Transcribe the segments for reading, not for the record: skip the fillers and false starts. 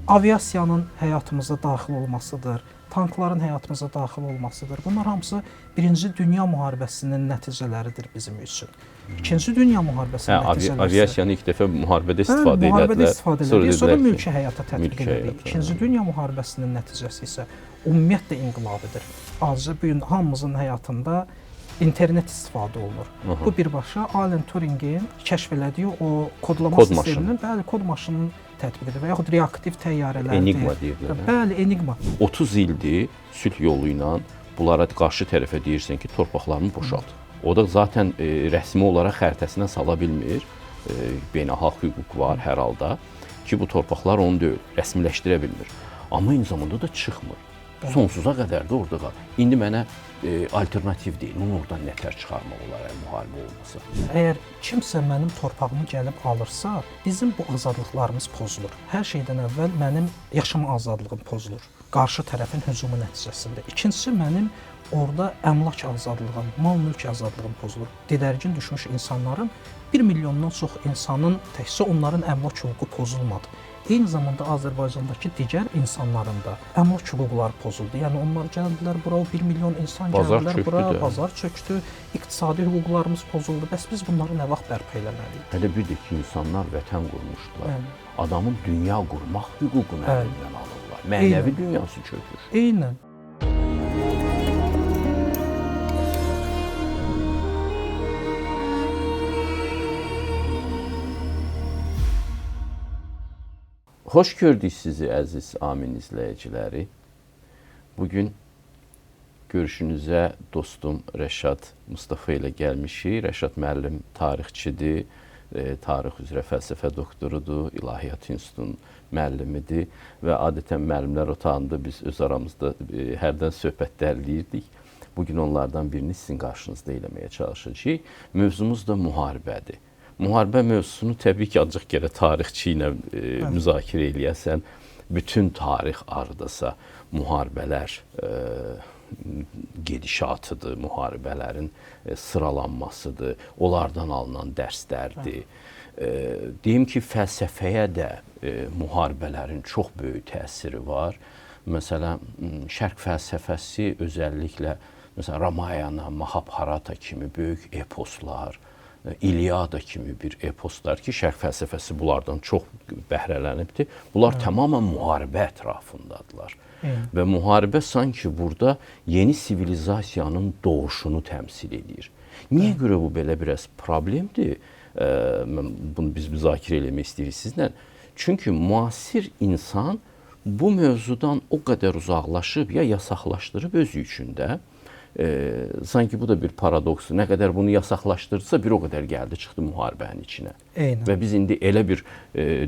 Aviasiyanın həyatımıza daxil olmasıdır, tankların həyatımıza daxil olmasıdır. Bunlar hamısı Birinci Dünya Müharibəsinin nəticələridir bizim üçün. İkinci Dünya Müharibəsinin nəticələri. Aviasiyanı ilk dəfə müharibədə istifadə elədilər. Sonra mülki həyata tətbiq edildi. İkinci Dünya Müharibəsinin nəticəsi isə ümumiyyətlə inqilabidir. Azca bu gün hamımızın həyatında internet istifadə olunur. Aha. Bu birbaşa Alan Turingin kəşf elədiyi o kodlama kod sisteminin, bəli, kod maşınının tətbiqidir və yaxud reaktiv təyyarələrdir. Enigma deyirlər. Bəli, Enigma. 30 ildir sülh yolu ilə bunlara qarşı tərəfə deyirsən ki, torpaqlarını boşalt. O da zaten rəsmi olaraq xəritəsinə sala bilmir. Beynəlxalq hüquq var hər halda ki, bu torpaqlar onu deyil, rəsmiləşdirə bilmir. Amma eyni zamanda da çıxmır. Sonsuza qədər də orada qalır. İndi mənə alternativ deyil. Onu oradan nətər çıxarmaq olar, əgər müharibə olmasa? Əgər kimsə mənim torpağımı gəlib alırsa, bizim bu azadlıqlarımız pozulur. Hər şeydən əvvəl mənim yaşama azadlığım pozulur. Qarşı tərəfin hücumu nəticəsində. İkincisi, mənim orada əmlak azadlığım, mal-mülk azadlığım pozulur. Didərgin düşmüş insanların 1 milyondan çox insanın təkcə onların əmlak hüququ pozulmadı. Eyni zamanda Azərbaycandakı digər insanların da əmlak hüquqları pozuldu. Yəni onlar gəldilər bura, 1 milyon insan gəldilər bura, bazar çökdü, iqtisadi hüquqlarımız pozuldu. Bəs biz bunları nə vaxt bərpa eləməliyik? Hələ bir də ki, insanlar vətən qurmuşdular. Bəli. Adamın dünya qurmaq hüququnu əlindən alırlar. Mənəvi dünyası çökür. Eynən. Xoş gördük sizi əziz Amin izləyiciləri. Bugün görüşünüzə dostum Rəşad Mustafa ilə gəlmişik. Rəşad müəllim tarixçidir, tarix üzrə fəlsəfə doktorudur, İlahiyyat İnstitutunun müəllimidir və adətən müəllimlər otağında biz öz aramızda hərdən söhbətlər eləyirdik. Bugün onlardan birini sizin qarşınızda eləməyə çalışacağıq. Mövzumuz da müharibədir. Müharibə mövzusunu təbii ki, ancaq gərək tarixçi ilə müzakirə eləyəsən. Bütün tarix ardasa müharibələr gedişatıdır, müharibələrin sıralanmasıdır, onlardan alınan dərslərdir. Deyim ki, fəlsəfəyə də müharibələrin çox böyük təsiri var. Məsələn, Şərq fəlsəfəsi özəlliklə məsələn, Ramayana, Mahabharata kimi böyük eposlar, İliada kimi bir eposlar ki, Şərq fəlsəfəsi bunlardan çox bəhrələnibdir. Bunlar tamamilə müharibə ətrafındadılar. Və müharibə sanki burada yeni sivilizasiyanın doğuşunu təmsil edir. Niyə görə bu belə biraz problemdir? Bunu biz müzakirə eləmək istəyirik sizlə. Çünki müasir insan bu mövzudan o qədər uzaqlaşıb, ya yasaqlaşdırıb özü üçün də. Sanki bu da bir paradoksdur. Nə qədər bunu yasaqlaşdırsa, bir o qədər gəldi, çıxdı müharibənin içinə. Eynən. Və biz indi elə bir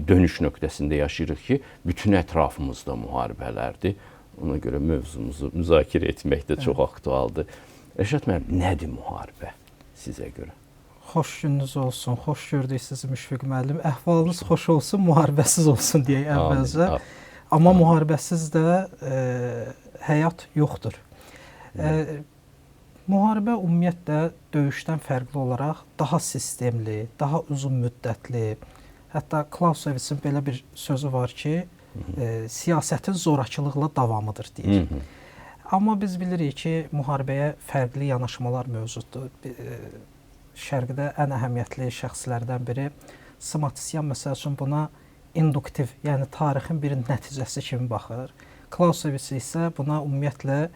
dönüş nöqtəsində yaşayırıq ki, bütün ətrafımızda müharibələrdir. Ona görə mövzumuzu müzakirə etmək də çox aktualdır. Rəşad müəllim, nədir müharibə sizə görə? Xoş gününüz olsun, xoş gördük sizi Müşfiq müəllim. Əhvalınız xoş olsun, müharibəsiz olsun deyək əvvəlcə. Amma müharibəsiz də həyat yoxdur. Müharibə ümumiyyətlə döyüşdən fərqli olaraq daha sistemli, daha uzun müddətli. Hətta Clausewitzin belə bir sözü var ki, siyasətin zorakılıqla davamıdır deyir. Amma biz bilirik ki, müharibəyə fərqli yanaşmalar mövcuddur. Şərqdə ən əhəmiyyətli şəxslərdən biri Smatisyan məsəl üçün buna induktiv, yəni tarixin bir nəticəsi kimi baxır. Clausewitz isə buna ümumiyyətlə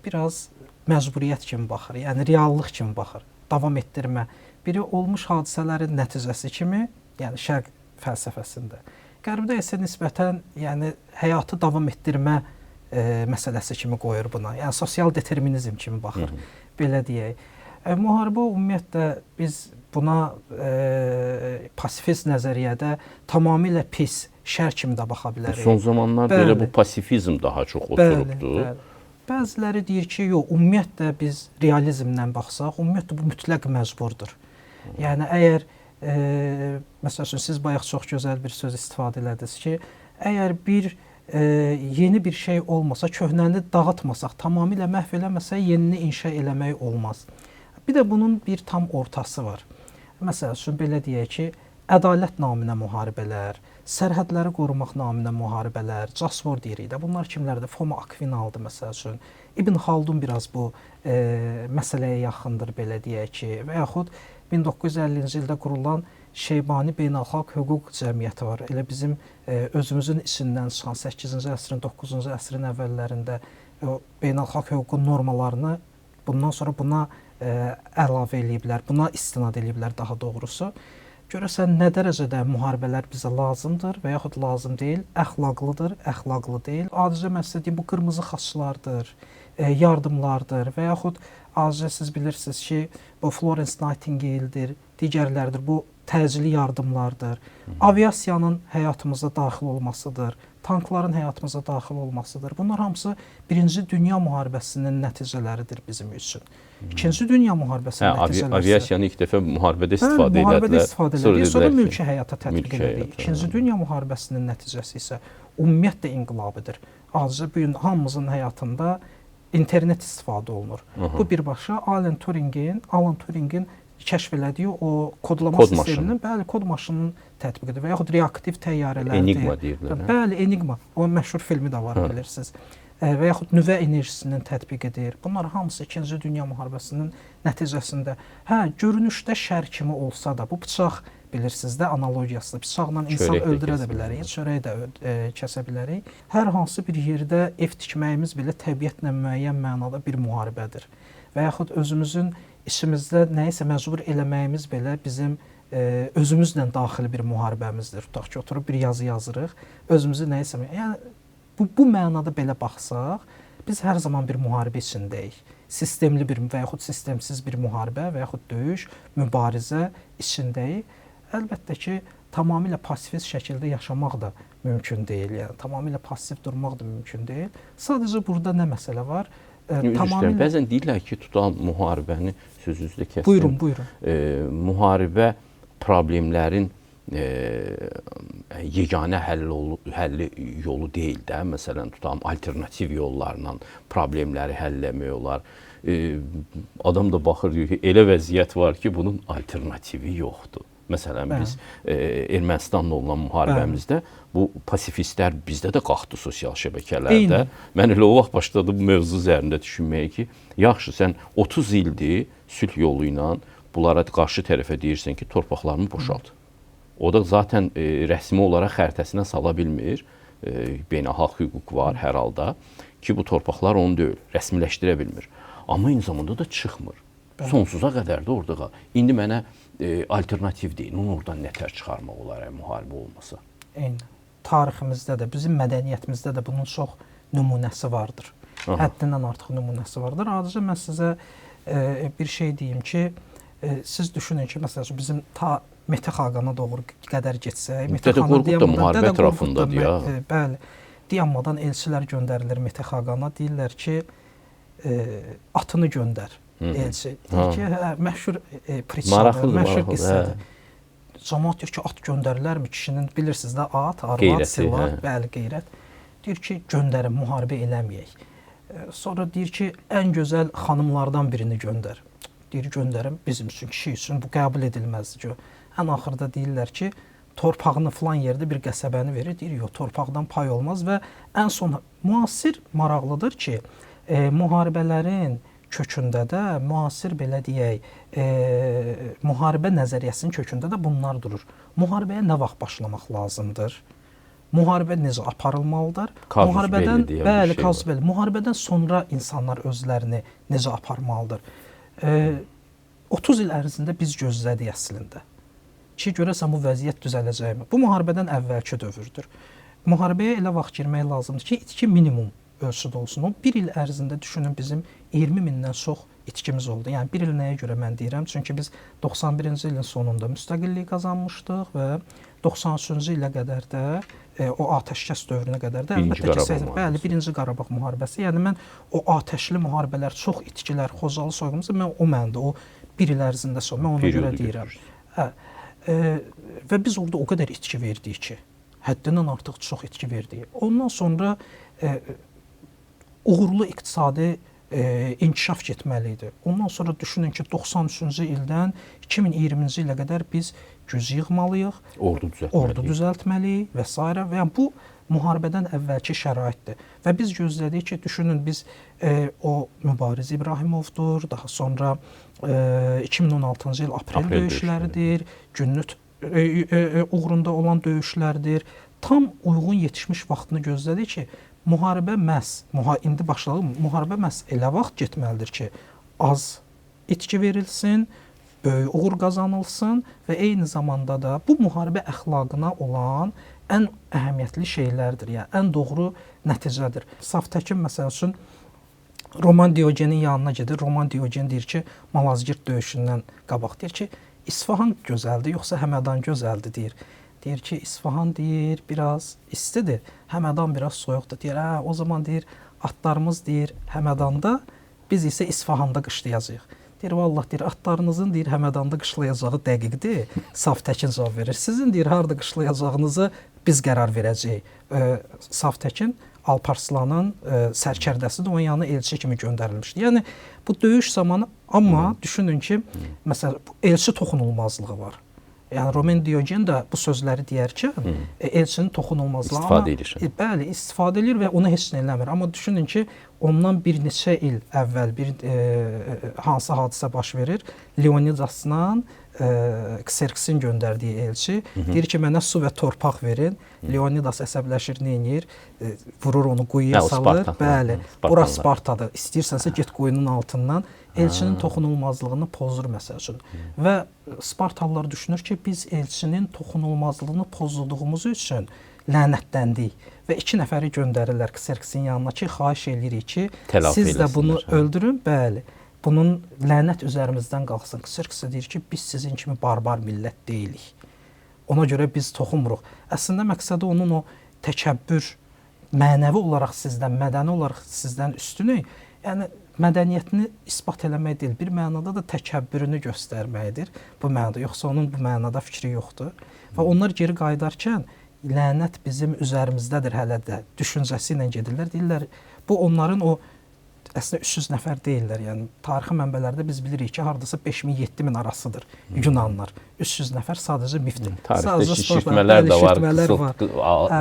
biraz məcburiyyət kimi baxır, yəni reallıq kimi baxır, davam etdirmə. Biri olmuş hadisələrin nəticəsi kimi, yəni Şərq fəlsəfəsində. Qərbdə isə nisbətən yəni həyatı davam etdirmə məsələsi kimi qoyur buna. Yəni sosial determinizm kimi baxır, belə deyək. Müharibə ümumiyyətlə biz buna pasifist nəzəriyyədə tamamilə pis, şər kimi də baxa bilərik. Son zamanlarda elə bu pasifizm daha çox oturubdur. Bəli, bəli. Bəziləri deyir ki, yox, ümumiyyətlə biz realizmdən baxsaq, ümumiyyətlə bu mütləq məcburdur. Yəni əgər, məsəl üçün, siz bayaq çox gözəl bir söz istifadə elədiniz ki, əgər bir yeni bir şey olmasa, köhnəni dağıtmasaq, tamamilə məhv eləməsək, yenini inşa eləmək olmaz. Bir də bunun bir tam ortası var. Məsəl üçün, belə deyək ki, ədalət naminə müharibələr, Sərhədləri qorumaq naminə müharibələr, Casvor deyirik də. Bunlar kimlərdir? Foma Akvinaldır məsəl üçün. İbn Xaldun biraz bu məsələyə yaxındır belə deyək ki, və yaxud 1950-ci ildə qurulan Şeybani Beynəlxalq Hüquq Cəmiyyəti var. Elə bizim özümüzün içindən çıxan 8-ci əsrin, 9-cu əsrin əvvəllərində o beynəlxalq hüququn normalarını bundan sonra buna əlavə eləyiblər, buna istinad eləyiblər daha doğrusu. Görəsən nə dərəcədə müharibələr bizə lazımdır və yaxud lazım deyil, əxlaqlıdır, əxlaqlı deyil. Adicə mən sizə deyim, bu qırmızı xaçlardır, yardımlardır və yaxud adicə siz bilirsiniz ki, bu Florence Nightingale-dir, digərlərdir, bu təcili yardımlardır. Aviasiyanın həyatımıza daxil olmasıdır, tankların həyatımıza daxil olmasıdır. Bunlar hamısı Birinci Dünya müharibəsinin nəticələridir bizim üçün. İkinci Dünya müharibəsinin nəticələri. Aviasiyanı ilk dəfə müharibədə istifadə elədilər. Müharibədə istifadə elədilər. Sonra mülki həyata tətbiq elədik. İkinci Dünya müharibəsinin nəticəsi isə ümumiyyətlə inqilabidir. Azca bu gün hamımızın həyatında internet istifadə olunur. Bu birbaşa Alan Turingin kəşf elədiyi o kodlama kod sisteminin, bəli, kod maşınının tətbiqidir və yaxud reaktiv təyyarələrdir. Enigma deyirlər. Bəli, Enigma. O məşhur filmi də var, bilirsiniz. Və yaxud nüvə enerjisinin tətbiqidir. Bunlar hamısı İkinci Dünya müharibəsinin nəticəsində. Hə, görünüşdə şər kimi olsa da, bu bıçaq bilirsiniz də analogiyasıdır. Bıçaqla insan öldürə də bilərik, çörək də kəsə bilərik. Hər hansı bir yerdə ev tikməyimiz belə təbiətlə müəyyən mənada bir müharibədir. Və yaxud özümüzün işimizdə nəyisə məcbur eləməyimiz belə bizim özümüzlə daxili bir müharibəmizdir. Tutaq ki, oturub bir yazı yazırıq, özümüzü nəyisə... Yəni, bu mənada belə baxsaq, biz hər zaman bir müharibə içindəyik. Sistemli bir və yaxud sistemsiz bir müharibə və yaxud döyüş, mübarizə içindəyik. Əlbəttə ki, tamamilə pasifist şəkildə yaşamaq da mümkün deyil. Yəni, tamamilə pasiv durmaq da mümkün deyil. Sadəcə burada nə məsələ var? Tamamilə... Bəzən deyirlər ki, tutan müharibəni sözünüzdə kəsdim. Buyurun, buyurun. Müharibə problemlərin yeganə həlli yolu deyil də. Məsələn, tutalım, alternativ yollarla problemləri həll eləmək olar. Adam da baxır, deyir ki, elə vəziyyət var ki, bunun alternativi yoxdur. Məsələn, biz Ermənistanla olan müharibəmizdə bu pasifistlər bizdə də qalxdı sosial şəbəkələrdə. Mən elə o vaxt başladım bu mövzu üzərində düşünməyə ki, yaxşı, sən 30 ildir sülh yolu ilə bunlara qarşı tərəfə deyirsən ki, torpaqlarımı boşalt. O da zaten rəsmi olaraq xəritəsinə sala bilmir. Beynəlxalq hüquq var hər halda ki, bu torpaqlar onu deyil, rəsmiləşdirə bilmir. Amma eyni zamanda da çıxmır. Sonsuza qədər də orada qalır. İndi mənə alternativ deyil, onu oradan nətər çıxarmaq olar, müharibə olmasa. Eyni. Tariximizdə də, bizim mədəniyyətimizdə də bunun çox nümunəsi vardır. Aha. Həddindən artıq nümunəsi vardır. Adicə mən sizə bir şey deyim ki, siz düşünün ki, məsələn, bizim ta Mete Xaqana doğru qədər getsək, Mete Xaqan Qorqud da müharibə ətrafındadır ya. Bəli. Dayanmadan elçilər göndərilir Mete Xaqana, deyirlər ki, atını göndər. Elçi. Deyir ki, məşhur pritçadır, məşhur qissədir. Camaat deyir ki, at göndərilərmi kişinin, bilirsiniz də, at, arvad, silah, bəli, qeyrət. Deyir ki, göndərin, müharibə eləməyək. Sonra deyir ki, ən gözəl xanımlardan birini göndər. Deyir, göndərin, bizim üçün, kişi üçün bu qəbul edilməzdir ki. Ən axırda deyirlər ki, torpağını filan yerdə bir qəsəbəni verir. Deyir, yox, torpaqdan pay olmaz və ən son müasir maraqlıdır ki, müharibələrin kökündə də müasir belə deyək, müharibə nəzəriyyəsinin kökündə də bunlar durur. Müharibəyə nə vaxt başlamaq lazımdır? Müharibə necə aparılmalıdır? Müharibədən, bəli, kazus belli. Müharibədən sonra insanlar özlərini necə aparmalıdır? 30 il ərzində biz gözlədik əslində ki, görəsən bu vəziyyət düzələcəkmi? Bu müharibədən əvvəlki dövrdür. Müharibəyə elə vaxt girmək lazımdır ki, itki minimum ölçüdə olsun. O bir il ərzində düşünün bizim 20 mindən çox itkimiz oldu. Yəni bir il nəyə görə mən deyirəm? Çünki biz 91-ci ilin sonunda müstəqillik qazanmışdıq və 93-cü ilə qədər də o atəşkəs dövrünə qədər də əlbəttə ki, bəli, Birinci Qarabağ müharibəsi. Yəni mən o atəşli müharibələr, çox itkilər, Xocalı soyğunumuz, mən o mənada o bir il ərzində son, mən ona görə deyirəm. Hə, və biz orada o qədər itki verdik ki, həddindən artıq çox itki verdik. Ondan sonra uğurlu iqtisadi inkişaf getməli idi. Ondan sonra düşünün ki, 93-cü ildən 2020-ci ilə qədər biz güc yığmalıyıq, ordu düzəltməliyik və s. Və yəni bu müharibədən əvvəlki şəraitdir. Və biz gözlədik ki, düşünün biz o Mübariz İbrahimovdur, daha sonra 2016-cı il aprel döyüşləridir, günlük uğrunda olan döyüşlərdir. Tam uyğun yetişmiş vaxtını gözlədik ki, müharibə məhz, indi başladı, müharibə məhz elə vaxt getməlidir ki, az itki verilsin, böyük uğur qazanılsın və eyni zamanda da bu müharibə əxlaqına olan ən əhəmiyyətli şeylərdir, yəni ən doğru nəticədir. Saf Təkin məsəl üçün Roman Diogenin yanına gedir. Roman Diogen deyir ki, Malazgirt döyüşündən qabaq deyir ki, İsfahan gözəldir, yoxsa Həmədan gözəldir deyir. Deyir ki, İsfahan deyir, biraz istidir, Həmədan biraz soyuqdur. Deyir, hə, o zaman deyir, atlarımız deyir Həmədanda, biz isə İsfahanda qışlayacağıq. Deyir, vallah deyir, atlarınızın deyir Həmədanda qışlayacağı dəqiqdir. Saf Təkin cavab verir. Sizin deyir, harda qışlayacağınızı biz qərar verəcəyik. Saf Təkin Alparslanın sərkərdəsidir, onun yanına elçi kimi göndərilmişdi. Yəni bu döyüş zamanı, amma düşünün ki, məsələn, elçi toxunulmazlığı var. Yəni Roman Diogen də bu sözləri deyərkən elçinin toxunulmazlığı istifadə edir. Bəli, istifadə edir və onu heç nə eləmir. Amma düşünün ki, ondan bir neçə il əvvəl bir hansı hadisə baş verir? Leonidasla Kserksin göndərdiyi elçi deyir ki, mənə su və torpaq verin. Leonidas əsəbləşir, nə edir? Vurur onu quyuya salır. Bəli, bura Spartadır. İstəyirsənsə get quyunun altından. Elçinin toxunulmazlığını pozur məsəl üçün. Və Spartalılar düşünür ki, biz elçinin toxunulmazlığını pozduğumuz üçün lənətləndik. Və 2 nəfəri göndərirlər Kserksin yanına ki, xahiş eləyirik ki, siz də bunu öldürün. Bəli. Bunun lənət üzərimizdən qalxsın. Kserks deyir ki, biz sizin kimi barbar millət deyilik. Ona görə biz toxunmuruq. Əslində məqsədi onun o təkəbbür, mənəvi olaraq sizdən, mədəni olaraq sizdən üstünük. Yəni mədəniyyətini isbat eləmək deyil, bir mənada da təkəbbürünü göstərməkdir. Bu mənada, yoxsa onun bu mənada fikri yoxdur. Və onlar geri qayıdarkən lənət bizim üzərimizdədir hələ də düşüncəsi ilə gedirlər. Deyirlər, bu onların o əslində 300 nəfər deyirlər. Yəni tarixi mənbələrdə biz bilirik ki, hardasa 5000-7000 arasıdır Yunanlar. 300 nəfər sadəcə mifdir. Tarixdə şişirtmələr də var,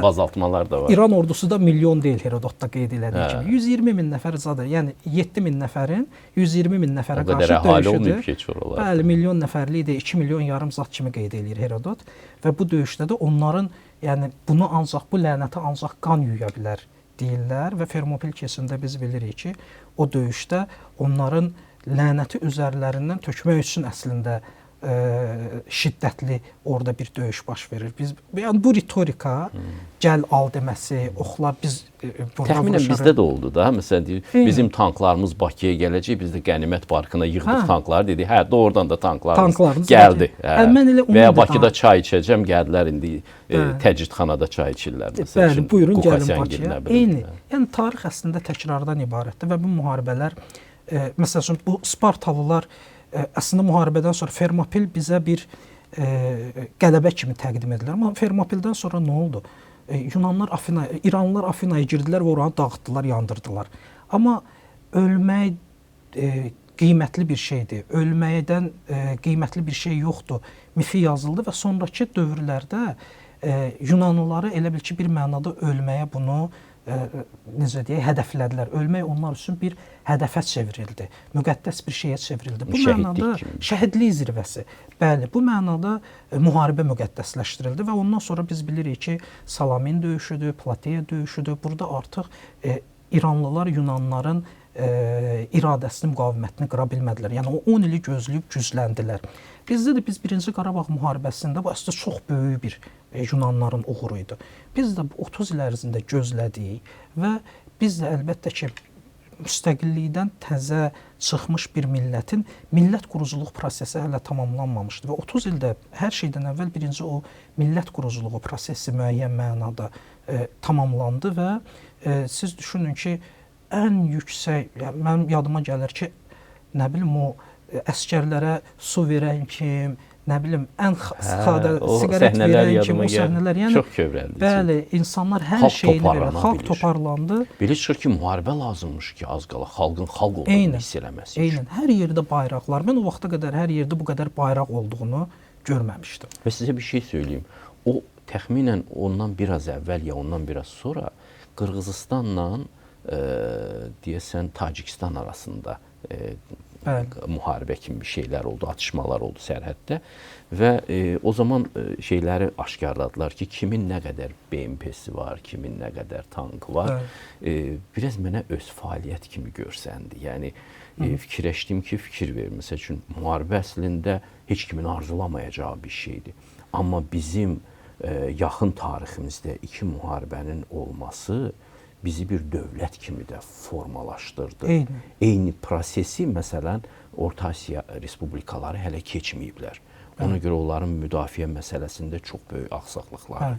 bazaltmalar da var. İran ordusu da milyon deyil, Herodotda qeyd elədiyi kimi. 120 min nəfər zadır. Yəni 7000 nəfərin 120 min nəfərə qarşı döyüşüdür. Bəli, milyon nəfərlik də 2,5 milyon zat kimi qeyd eləyir Herodot və bu döyüşdə də onların, yəni bunu ancaq bu lənəti ancaq qan yuya bilər deyirlər və Fermopil keçidində biz bilirik ki, o döyüşdə onların lənəti üzərlərindən tökmək üçün əslində şiddətli orada bir döyüş baş verir. Biz, yəni bu ritorika, gəl al deməsi, oxlar biz burada təxminən bizdə də oldu da. Məsələn, deyir, bizim tanklarımız Bakıya gələcək, biz də Qənimət Parkına yığdıq tankları, dedi. Hə, doğrudan da tanklarımız gəldi. Hə. Və ya Bakıda çay içəcəm, gəldilər indi təcridxanada çay içirlər. Məsəl üçün, buyurun gəlin Bakıya. Eyni. Yəni tarix əslində təkrardan ibarətdir və bu müharibələr, məsəl üçün bu Spartalılar əslində müharibədən sonra Fermopil bizə bir qələbə kimi təqdim edilir. Amma Fermopildən sonra nə oldu? Yunanlar Afina, İranlılar Afinaya girdilər və oranı dağıtdılar, yandırdılar. Amma ölmək qiymətli bir şeydir. Ölməkdən qiymətli bir şey yoxdur. Mifi yazıldı və sonrakı dövrlərdə Yunanlıları elə bil ki, bir mənada ölməyə bunu necə deyək, hədəflədilər. Ölmək onlar üçün bir hədəfə çevrildi. Müqəddəs bir şeyə çevrildi. Bu mənada şəhidlik zirvəsi. Bəli, bu mənada müharibə müqəddəsləşdirildi və ondan sonra biz bilirik ki, Salamin döyüşüdür, Plateya döyüşüdür. Burada artıq İranlılar Yunanların iradəsini, müqavimətini qıra bilmədilər. Yəni o 10 ili gözləyib gücləndilər. Bizdə də biz 1-ci Qarabağ müharibəsində bu əslində çox böyük bir Yunanların uğuru idi. Biz də bu 30 il ərzində gözlədik və biz də əlbəttə ki, müstəqillikdən təzə çıxmış bir millətin millət quruculuq prosesi hələ tamamlanmamışdı və 30 ildə hər şeydən əvvəl birinci o millət quruculuğu prosesi müəyyən mənada tamamlandı və siz düşünün ki, ən yüksək, yəni mənim yadıma gəlir ki, nə bilim o əskərlərə su verən kim, nə bilim, ən sadə siqaret verən kimi o səhnələr, yəni çox kövrəldici. Bəli, insanlar hər xalq şeyini verir. Xalq toparlandı. Belə çıxır ki, müharibə lazımmış ki, az qala xalqın xalq olduğunu hiss eləməsi üçün. Eynən. Hər yerdə bayraqlar. Mən o vaxta qədər hər yerdə bu qədər bayraq olduğunu görməmişdim. Və sizə bir şey söyləyim. O təxminən ondan biraz əvvəl ya ondan biraz sonra Qırğızıstanla deyəsən Tacikistan arasında müharibə kimi bir şeylər oldu, atışmalar oldu sərhəddə və o zaman şeyləri aşkarladılar ki, kimin nə qədər BMP-si var, kimin nə qədər tankı var. Biraz mənə öz fəaliyyət kimi görsəndi. Yəni fikirləşdim ki, fikir ver. Məsəl üçün müharibə əslində heç kimin arzulamayacağı bir şeydir. Amma bizim yaxın tariximizdə iki müharibənin olması bizi bir dövlət kimi də formalaşdırdı. Eyni prosesi məsələn Orta Asiya respublikaları hələ keçməyiblər. Ona görə onların müdafiə məsələsində çox böyük axsaqlıqlar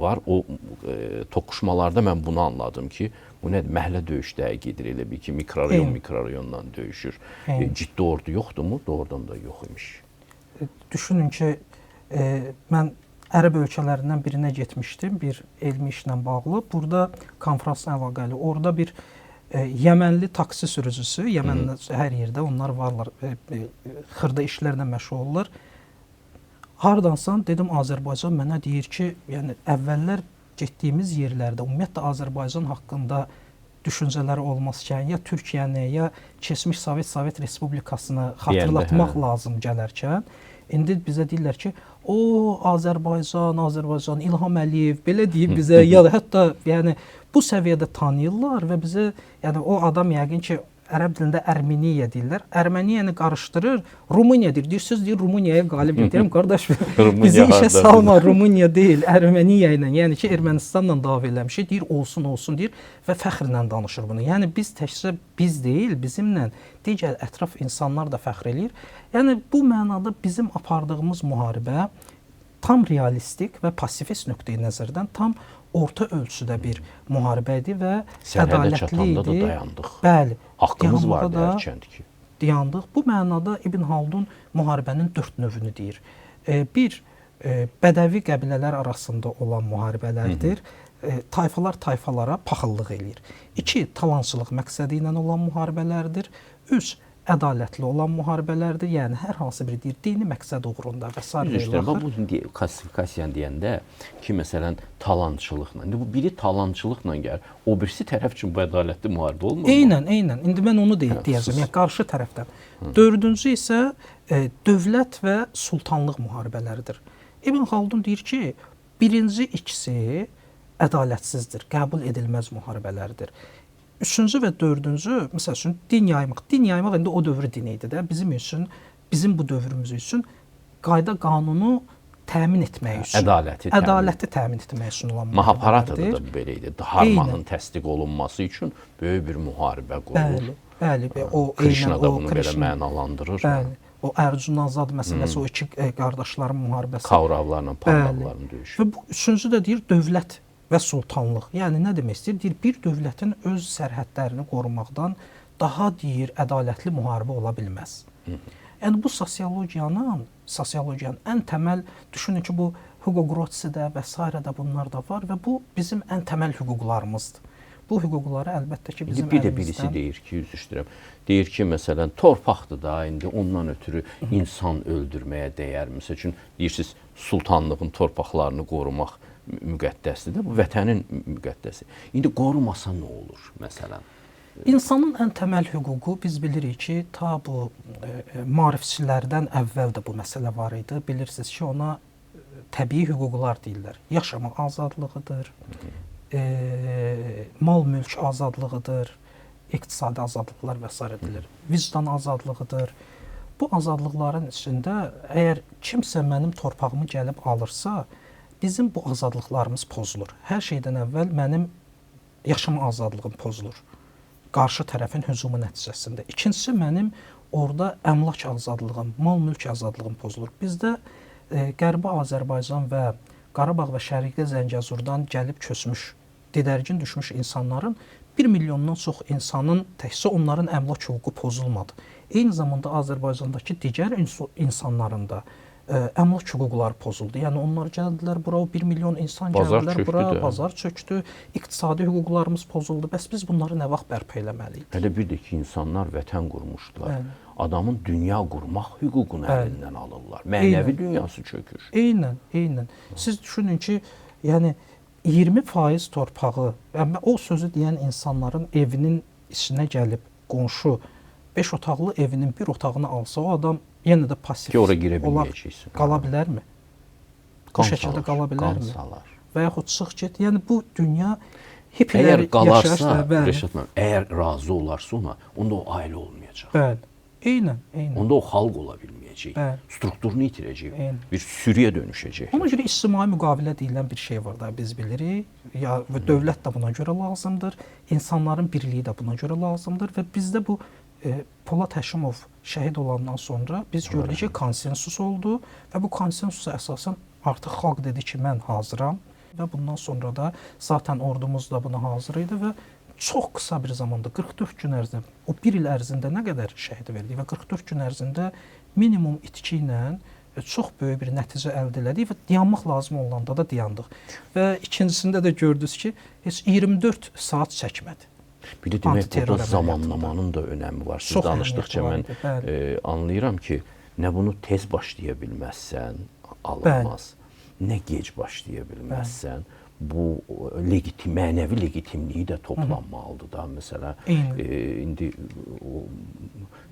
var. O toqquşmalarda mən bunu anladım ki, bu nədir? Məhəllə döyüşləri gedir elə bir ki, mikrorayon mikrorayonla döyüşür. Ciddi ordu yoxdurmu? Doğrudan da yox imiş. Düşünün ki, mən Ərəb ölkələrindən birinə getmişdim bir elmi işlə bağlı. Burada konfransla əlaqəli. Orada bir Yəmənli taksi sürücüsü, Yəməndə hər yerdə onlar varlar, xırda işlərlə məşğul olurlar. Hardansan dedim Azərbaycan, mənə deyir ki, yəni əvvəllər getdiyimiz yerlərdə ümumiyyətlə Azərbaycan haqqında düşüncələri olmazkən, ya Türkiyəni, ya keçmiş Sovet Respublikasını xatırlatmaq lazım gələrkən, indi bizə deyirlər ki, o Azərbaycan, Azərbaycan, İlham Əliyev belə deyib bizə, ya da hətta yəni bu səviyyədə tanıyırlar və bizə, yəni o adam yəqin ki, ərəb dilində Ermeniya deyirlər. Erməniyəni qarışdırır, Rumıniya deyir. Deyirsiniz, deyir, Rumuniyaya qalib deyirəm, qardaş, bizi işə salma, Rumıniya deyil, Erməniya ilə, yəni ki, Ermənistanla dava eləmişik, deyir, olsun, olsun, deyir və fəxrlə danışır bunu. Yəni biz təkcə biz deyil, bizimlə digər ətraf insanlar da fəxr eləyir. Yəni bu mənada bizim apardığımız müharibə tam realistik və pasifist nöqteyi nəzərdən tam orta ölçüdə bir müharibə idi və sərhədə çatanda da dayandıq. Bəli. Haqqımız vardı hərçənd ki. Dayandıq. Bu mənada İbn Xaldun müharibənin 4 növünü deyir. Bir, bədəvi qəbilələr arasında olan müharibələrdir. Tayfalar tayfalara paxıllıq eləyir. 2, talançılıq məqsədi ilə olan müharibələrdir. 3, ədalətli olan müharibələrdir. Yəni hər hansı bir deyir, dini məqsəd uğrunda və sair. Üzr istəyirəm, bu klassifikasiyanı deyəndə ki, məsələn, talançılıqla. İndi bu biri talançılıqla gəlir, o birisi tərəf üçün bu ədalətli müharibə olmur. Eynən, eynən. İndi mən onu deyəcəm, yəni qarşı tərəfdən. Dördüncü isə dövlət və sultanlıq müharibələridir. İbn Xaldun deyir ki, birinci ikisi ədalətsizdir, qəbul edilməz müharibələrdir. Üçüncü və dördüncü, məsəl üçün, din yaymaq. Din yaymaq indi o dövrü dini idi də. Bizim üçün, bizim bu dövrümüz üçün qayda qanunu təmin etmək üçün. Ədaləti təmin etmək üçün olan müharibələrdir. Mahabharatada da belə idi. Dharmanın təsdiq olunması üçün böyük bir müharibə qurulur. Bəli, bəli. O, Krishna da bunu belə mənalandırır. Bəli. O Ərcuna Azad məsələsi, o iki qardaşların müharibəsi. Kauravlarla Pandavların döyüşü. Və bu üçüncü də deyir dövlət və sultanlıq. Yəni nə demək istəyir? Deyir, bir dövlətin öz sərhədlərini qorumaqdan daha deyir, ədalətli müharibə ola bilməz. Yəni bu sosiologiyanın ən təməl, düşünün ki, bu Hugo Groti'də və s. də bunlar da var və bu bizim ən təməl hüquqlarımızdır. Bu hüquqları əlbəttə ki, bizim bir də birisi deyir ki, üzr istəyirəm, deyir ki, məsələn, torpaqdır da, indi ondan ötürü insan öldürməyə dəyər. Məsəl üçün, deyirsiniz, sultanlığın torpaqlarını qorumaq müqəddəsdir də, bu vətənin müqəddəsi. İndi qorumasa nə olur, məsələn? İnsanın ən təməl hüququ, biz bilirik ki, ta bu maarifçilərdən əvvəl də bu məsələ var idi. Bilirsiniz ki, ona təbii hüquqlar deyirlər. Yaşama azadlığıdır, mal-mülk azadlığıdır, iqtisadi azadlıqlar və s. deyilir. Vicdan azadlığıdır. Bu azadlıqların içində əgər kimsə mənim torpağımı gəlib alırsa, bizim bu azadlıqlarımız pozulur. Hər şeydən əvvəl mənim yaşama azadlığım pozulur. Qarşı tərəfin hücumu nəticəsində. İkincisi, mənim orada əmlak azadlığım, mal-mülk azadlığım pozulur. Bizdə Qərbi Azərbaycan və Qarabağ və Şərqi Zəngəzurdan gəlib köçmüş, didərgin düşmüş insanların 1 milyondan çox insanın təkcə onların əmlak hüququ pozulmadı. Eyni zamanda Azərbaycandakı digər insanların da Əmlak hüquqları pozuldu. Yəni onlar gəldilər bura, o 1 milyon insan gəldilər bura, bazar çökdü, iqtisadi hüquqlarımız pozuldu. Bəs biz bunları nə vaxt bərpa eləməliyik? Hələ bir də ki, insanlar vətən qurmuşdular. Bəli. Adamın dünya qurmaq hüququnu əlindən alırlar. Mənəvi dünyası çökür. Eynən, eynən. Siz düşünün ki, yəni 20% torpağı, yəni o sözü deyən insanların evinin içinə gəlib qonşu 5 otaqlı evinin bir otağını alsa, o adam yenə də pasiv ki, ora girə bilməyəcəksən. Qala bilərmi? Bu şəkildə qala bilərmi? Və yaxud çıx get. Yəni bu dünya hiplər qalarsa, Rəşad müəllim, əgər razı olarsa ona, onda o ailə olmayacaq. Bəli. Eynən, eynən. Onda o xalq ola bilməyəcək. Bəli. Strukturunu itirəcək. Eynən. Bir sürüyə dönüşəcək. Ona görə ictimai müqavilə deyilən bir şey var da biz bilirik. Ya və dövlət də buna görə lazımdır. İnsanların birliyi də buna görə lazımdır və bizdə bu Polad Həşimov şəhid olandan sonra biz gördük ki, konsensus oldu və bu konsensusa əsasən artıq xalq dedi ki, mən hazıram və bundan sonra da zaten ordumuz da buna hazır idi və çox qısa bir zamanda 44 gün ərzində, o bir il ərzində nə qədər şəhid verdik və 44 gün ərzində minimum itki ilə çox böyük bir nəticə əldə elədik və dayanmaq lazım olanda da dayandıq. Və ikincisində də gördünüz ki, heç 24 saat çəkmədi. Bir də demək burada zamanlamanın da önəmi var. Siz danışdıqca mən anlayıram ki, nə bunu tez başlaya bilməzsən, alınmaz. Bəli. Nə gec başlaya bilməzsən. Bəli. Bu legitim, mənəvi legitimliyi də toplanmalıdır da. Məsələn, indi o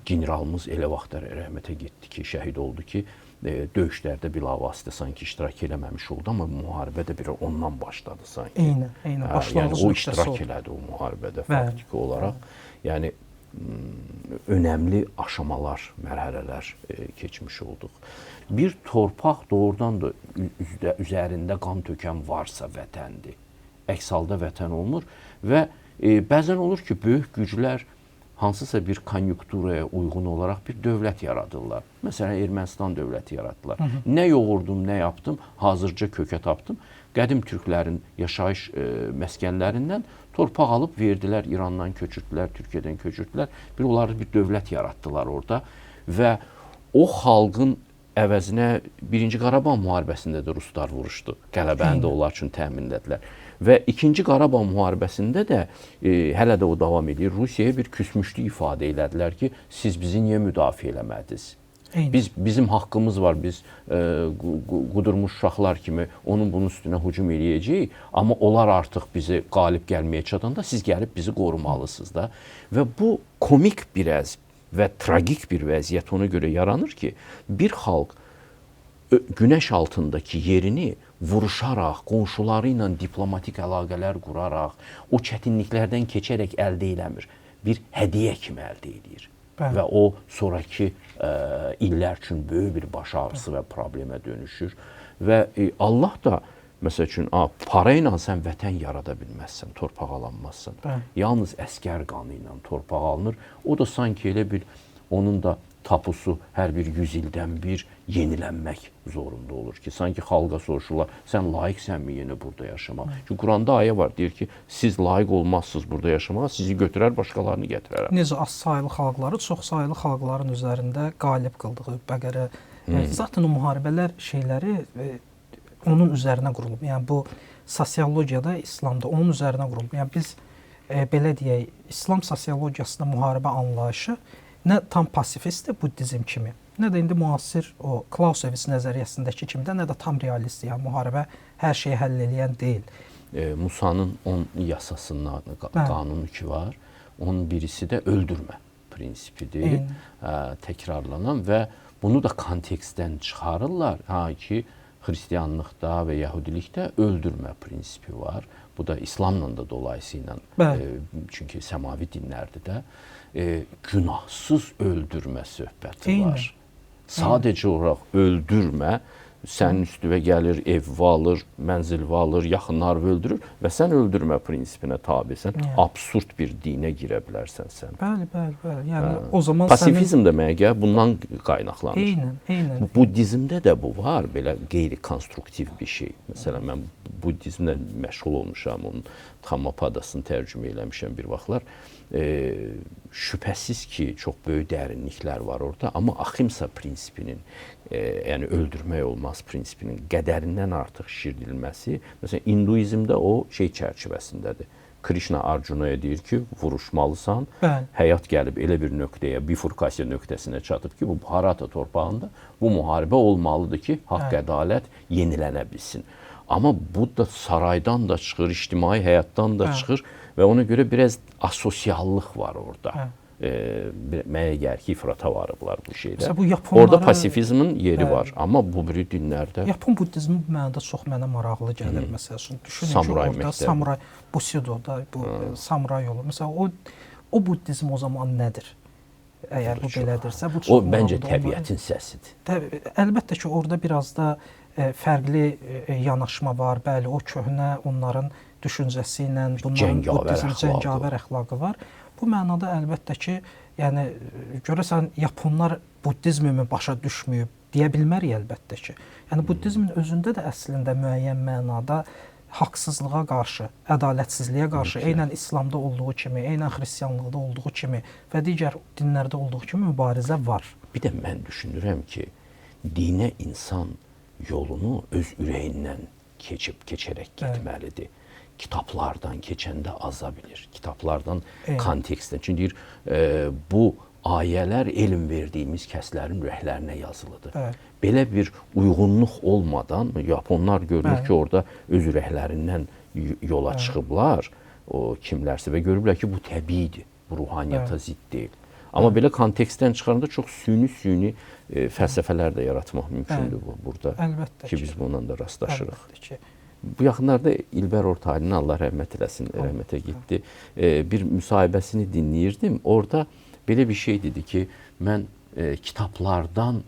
generalımız elə vaxtlar rəhmətə getdi ki, şəhid oldu ki, döyüşlərdə bilavasitə sanki iştirak eləməmiş oldu, amma müharibə də bir ondan başladı sanki. Eynən, eynən. Başlanğıc yəni, o iştirak elədi o müharibədə faktiki olaraq. Yəni önəmli aşamalar, mərhələlər keçmiş olduq. Bir torpaq doğrudan da üzərində qan tökən varsa vətəndir. Əks halda vətən olmur və bəzən olur ki, böyük güclər hansısa bir konyunkturaya uyğun olaraq bir dövlət yaradırlar. Məsələn, Ermənistan dövləti yaratdılar. Hı -hı. Nə yoğurdum, nə yapdım, hazırca kökə tapdım. Qədim türklərin yaşayış məskənlərindən torpaq alıb verdilər, İrandan köçürdülər, Türkiyədən köçürdülər. Bir onları bir dövlət yaratdılar orada və o xalqın əvəzinə Birinci Qarabağ müharibəsində də ruslar vuruşdu. Qələbəni də onlar üçün təminlədilər. Və İkinci Qarabağ müharibəsində də hələ də o davam edir. Rusiyaya bir küsmüşlük ifadə elədilər ki, siz bizi niyə müdafiə eləmədiniz? Biz, bizim haqqımız var, biz qudurmuş uşaqlar kimi onun bunun üstünə hücum eləyəcəyik, amma onlar artıq bizi qalib gəlməyə çatanda siz gəlib bizi qorumalısınız da. Və bu komik biraz və tragik bir vəziyyət ona görə yaranır ki, bir xalq günəş altındakı yerini vuruşaraq, qonşuları ilə diplomatik əlaqələr quraraq, o çətinliklərdən keçərək əldə eləmir. Bir hədiyyə kimi əldə edir. Bəli. Və o sonrakı illər üçün böyük bir baş ağrısı və problemə dönüşür. Və Allah da, məsəl üçün, para ilə sən vətən yarada bilməzsən, torpaq alanmazsan. Bəli. Yalnız əskər qanı ilə torpaq alınır. O da sanki elə bir, onun da tapusu hər bir 100 ildən bir yenilənmək zorunda olur ki, sanki xalqa soruşurlar, sən layiqsənmi yenə burada yaşamaq? Çünki Quranda ayə var, deyir ki, siz layiq olmazsınız burada yaşamağa, sizi götürər, başqalarını gətirərəm. Necə az saylı xalqları, çox saylı xalqların üzərində qalib qıldığı Bəqərə. Zaten o müharibələr şeyləri onun üzərinə qurulub. Yəni bu sosiologiyada, İslamda onun üzərinə qurulub. Yəni biz belə deyək, İslam sosiologiyasında müharibə anlayışı nə tam pasifistdir buddizm kimi, nə də indi müasir o Clausewitz nəzəriyyəsindəki kimi də, nə də tam realistdir. Yəni müharibə hər şeyi həll eləyən deyil. Musanın 10 yasasının qanunu ki var, onun birisi də öldürmə prinsipidir, təkrarlanan və bunu da kontekstdən çıxarırlar ki, Xristianlıqda və Yəhudilikdə öldürmə prinsipi var. Bu da İslamla da dolayısıyla, çünki səmavi dinlərdir də, günahsız öldürmə söhbəti var. Sadəcə olaraq öldürmə, sənin üstünə gəlir, ev alır, mənzil alır, yaxınları öldürür və sən öldürmə prinsipinə tabisən. Absurd bir dinə girə bilərsən sən. Bəli, bəli, bəli. Yəni o zaman pasifizm də mənə gəlir bundan qaynaqlanır. Eynən, eynən. Buddizmdə də bu var, belə qeyri-konstruktiv bir şey. Məsələn, mən buddizmlə məşğul olmuşam, onun Dhammapadasını tərcümə eləmişəm bir vaxtlar. Şübhəsiz ki, çox böyük dərinliklər var orada, amma ahimsa prinsipinin, yəni öldürmək olmaz prinsipinin qədərindən artıq şişirdilməsi, məsələn, hinduizmdə o şey çərçivəsindədir. Krishna Arjunaya deyir ki, vuruşmalısan. Bəli. Həyat gəlib elə bir nöqtəyə, bifurkasiya nöqtəsinə çatıb ki, bu Bharata torpağında bu müharibə olmalıdır ki, haqq, ədalət yenilənə bilsin. Amma bu da saraydan da çıxır, ictimai həyatdan da çıxır və ona görə biraz asosiallıq var orada. Mənə gəlir ki, ifrata varıblar bu şeydə. Məsələn, bu yaponları, orada pasifizmin yeri var, amma bu biri dinlərdə... Yapon buddizmi bu mənada çox mənə maraqlı gəlir, məsəl üçün. Düşünün samuray ki, orada məktəbi. Samuray, Bushido'da bu samuray yolu. Məsələn, o buddizm o zaman nədir? Əgər bu belədirsə, bu çox o məncə maraqlıdır. Təbiətin səsidir. Təbii, əlbəttə ki, orada biraz da fərqli yanaşma var. Bəli, o köhnə onların düşüncəsi ilə, bunların buddizm cəngavər əxlaqı var. Bu mənada əlbəttə ki, yəni görəsən yaponlar buddizmi başa düşməyib deyə bilmərik əlbəttə ki. Yəni buddizmin özündə də əslində müəyyən mənada haqsızlığa qarşı, ədalətsizliyə qarşı, eynən İslamda olduğu kimi, eynən xristianlıqda olduğu kimi və digər dinlərdə olduğu kimi mübarizə var. Bir də mən düşünürəm ki, dinə insan yolunu öz ürəyindən keçərək getməlidir. Kitablardan keçəndə aza bilir. Kitablardan, kontekstdən. Çünki deyir, bu ayələr elm verdiyimiz kəslərin ürəklərinə yazılıdır. Bəli. Belə bir uyğunluq olmadan, yaponlar görünür ki, orada öz ürəklərindən yola çıxıblar, o kimlərsə və görüblər ki, bu təbiidir, bu ruhaniyyata zidd deyil. Amma belə kontekstdən çıxaranda çox süni fəlsəfələr də yaratmaq mümkündür bu burada. Əlbəttə ki, biz bununla da rastlaşırıq. Əlbəttə ki. Bu yaxınlarda İlbər Ortaylının, Allah rəhmət eləsin, rəhmətə getdi, bir müsahibəsini dinləyirdim. Orada belə bir şey dedi ki, mən kitablardan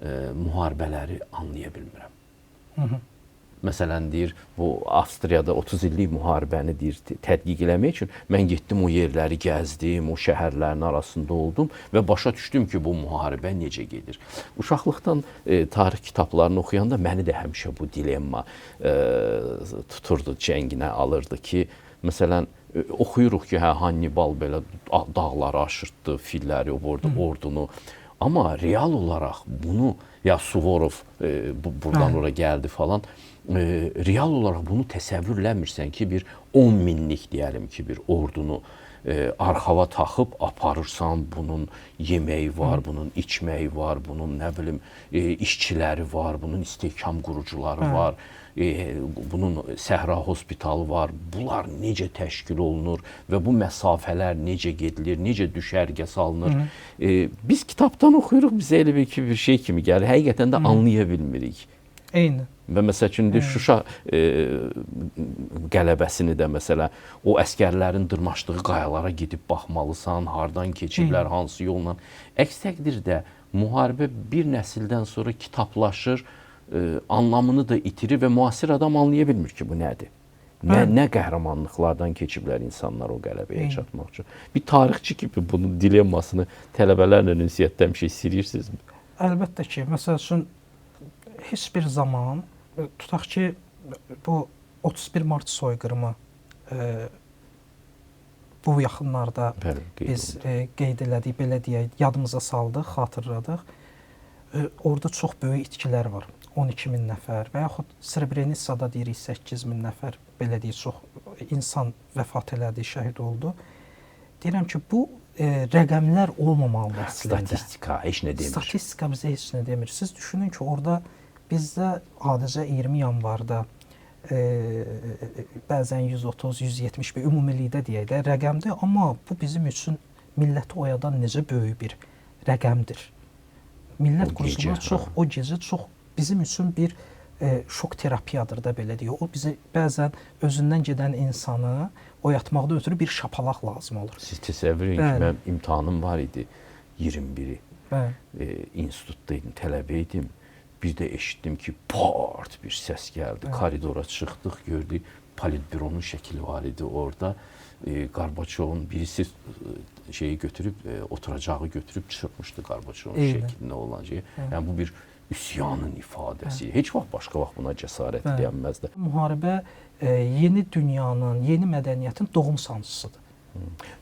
müharibələri anlaya bilmirəm. Məsələn, deyir, bu Avstriyada 30 illik müharibəni deyir, tədqiq eləmək üçün mən getdim o yerləri gəzdim, o şəhərlərin arasında oldum və başa düşdüm ki, bu müharibə necə gedir. Uşaqlıqdan tarix kitablarını oxuyanda məni də həmişə bu dilemma tuturdu, cənginə alırdı ki, məsələn, oxuyuruq ki, hə, Hannibal belə dağları aşırtdı, filləri, ordunu. Amma real olaraq bunu, ya Suvorov buradan ora gəldi falan, real olaraq bunu təsəvvürləmirsən ki, bir 10 minlik deyəlim ki, bir ordunu arxava taxıb aparırsan, bunun yeməyi var, bunun içməyi var, bunun nə bilim işçiləri var, bunun istehkam qurucuları var, bunun səhra hospitalı var. Bunlar necə təşkil olunur və bu məsafələr necə gedilir, necə düşərgə salınır? Biz kitabdan oxuyuruq, bizə elə bir ki, bir şey kimi gəlir. Həqiqətən də anlaya bilmirik. Eyni. Və məsəl üçün Şuşa qələbəsini də məsələ o əskərlərin dırmaşdığı qayalara gedib baxmalısan, hardan keçiblər, hansı yolla. Əks təqdirdə müharibə bir nəsildən sonra kitablaşır, anlamını da itirir və müasir adam anlaya bilmir ki, bu nədir? Nə qəhrəmanlıqlardan keçiblər insanlar o qələbəyə çatmaq üçün. Bir tarixçi kimi bunun dilemmasını tələbələrlə ünsiyyətdə həmişə hiss eləyirsinizmi? Əlbəttə ki, məsəl üçün heç bir zaman, tutaq ki, bu 31 Mart soyqırımı bu yaxınlarda biz qeyd elədik, belə deyək, yadımıza saldıq, xatırladıq. Orada çox böyük itkilər var. 12 min nəfər və yaxud Srebrenitsada deyirik 8 min nəfər, belə deyək, çox insan vəfat elədi, şəhid oldu. Deyirəm ki, bu rəqəmlər olmamalıdır əslində. Statistika heç nə demir. Statistika bizə heç nə demir. Siz düşünün ki, orada bizdə adicə 20 yanvarda bəzən 130, 170 ümumilikdə deyək də rəqəmdir, amma bu bizim üçün milləti oyadan necə böyük bir rəqəmdir. Millət quruculuğu çox, o gecə çox bizim üçün bir şok terapiyadır da, belə deyək. O bizi bəzən özündən gedən insanı oyatmaqda ötürü bir şapalaq lazım olur. Siz təsəvvür edin ki, mənim imtahanım var idi 21-i. İnstitutda idim, tələbə idim. Bir də eşitdim ki, part bir səs gəldi. Koridora çıxdıq, gördük, Politbüronun şəkili var idi orada. Qarbaçovun birisi şeyi götürüb, oturacağı götürüb çırpmışdı Qarbaçovun şəklinə olan şeyi. Yəni bu bir üsyanın ifadəsi. Heç vaxt başqa vaxt buna cəsarət edə bilməzdi. Müharibə yeni dünyanın, yeni mədəniyyətin doğum sancısıdır.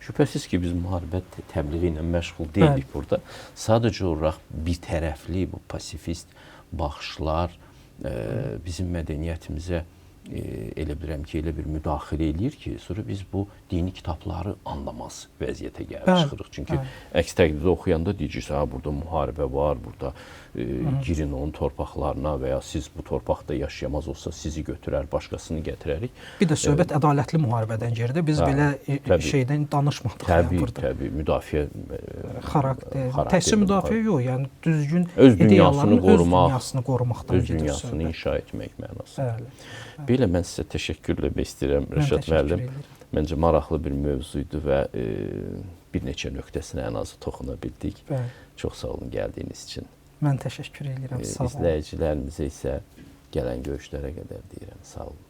Şübhəsiz ki, biz müharibə təbliği ilə məşğul deyilik burada. Sadəcə olaraq bir tərəfli bu pasifist baxışlar bizim mədəniyyətimizə elə bilirəm ki, elə bir müdaxilə eləyir ki, sonra biz bu dini kitabları anlamaz vəziyyətə gəlib çıxırıq. Çünki əks təqdirdə oxuyanda deyəcəksən, ha, burada müharibə var, burada girin onun torpaqlarına və ya siz bu torpaqda yaşayamaz olsa sizi götürər, başqasını gətirərik. Bir də söhbət ədalətli müharibədən gedir. Biz belə şeydən danışmadıq. Təbii, yəni burada. Təbii, müdafiə xarakter, təkcə müdafiə yox, yəni düzgün öz dünyasını qorumaq, öz dünyasını qorumaqdan gedir. Öz dünyasını inşa etmək mənası. Bəli. Belə mən sizə təşəkkür eləmək istəyirəm Rəşad müəllim. Məncə maraqlı bir mövzu idi və bir neçə nöqtəsinə ən azı toxuna bildik. Bəli. Çox sağ olun gəldiyiniz üçün. Mən təşəkkür edirəm. Sağ olun. İzləyicilərimizə isə gələn görüşlərə qədər deyirəm. Sağ olun.